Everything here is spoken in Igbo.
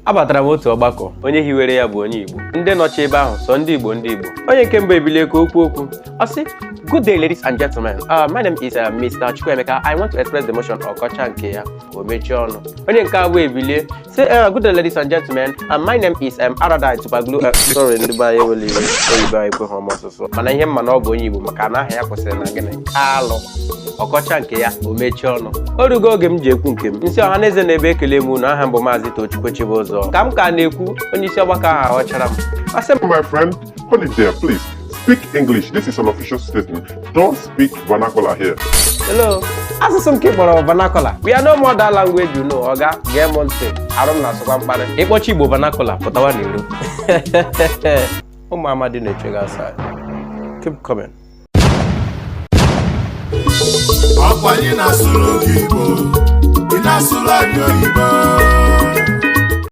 Abatara m otu ọgbakọ. Onye hiwere ya bụ onye Igbo. Ndị nọchi ebe ahụ sọ ndị Igbo, ndị Igbo. Onye nke mbụ ebilie ka o kwuo okwu. Ọ sị, "Good day, ladies and gentlemen. My name is Mr. Chukwuemeka. I want to express the motion." Ọ kọcha nke ya, o mechie ọnụ. Onye nke abụọ ebilie sị, "Good day, ladies and gentlemen. My name is Aradai Tupaglu." Sorry, ndị be anyị, ewela iwe, oyibo anyị ekweghị ọma ọsụsụ. Mana ihe mma na ọ bụ onye Igbo, maka na aha ya kwụsịrị na gịnị? Kalụ. Ọkọcha nke ya, o mechie ọnụ. O rugo oge m ji ekwu nke m. M sị, "Ọha na eze na-ebe, ekele m unu. Aha m bụ Maazị Tochukwu Chibụzọ." Ka m ka na-ekwu, onye isi ọgbakọ ahụ aghọchara m. Ọ sị m, My friend, hold it there, please. Speak English. This is an official statement. Don't speak vernacular here. Hello, asụsụ m ka ị kpọrọ vernacular? We are no more that language. Ọga, gee m ntị. Arụ m na-asụkwa mkparị. Ịkpọchi Igbo vernacular, pụtawa n'iro. Ụmụ amadi na-eche gị outside. Keep coming. Ọkwa anyị na-asụrụ gị Igbo, ị na-asụrụ anyị oyibo.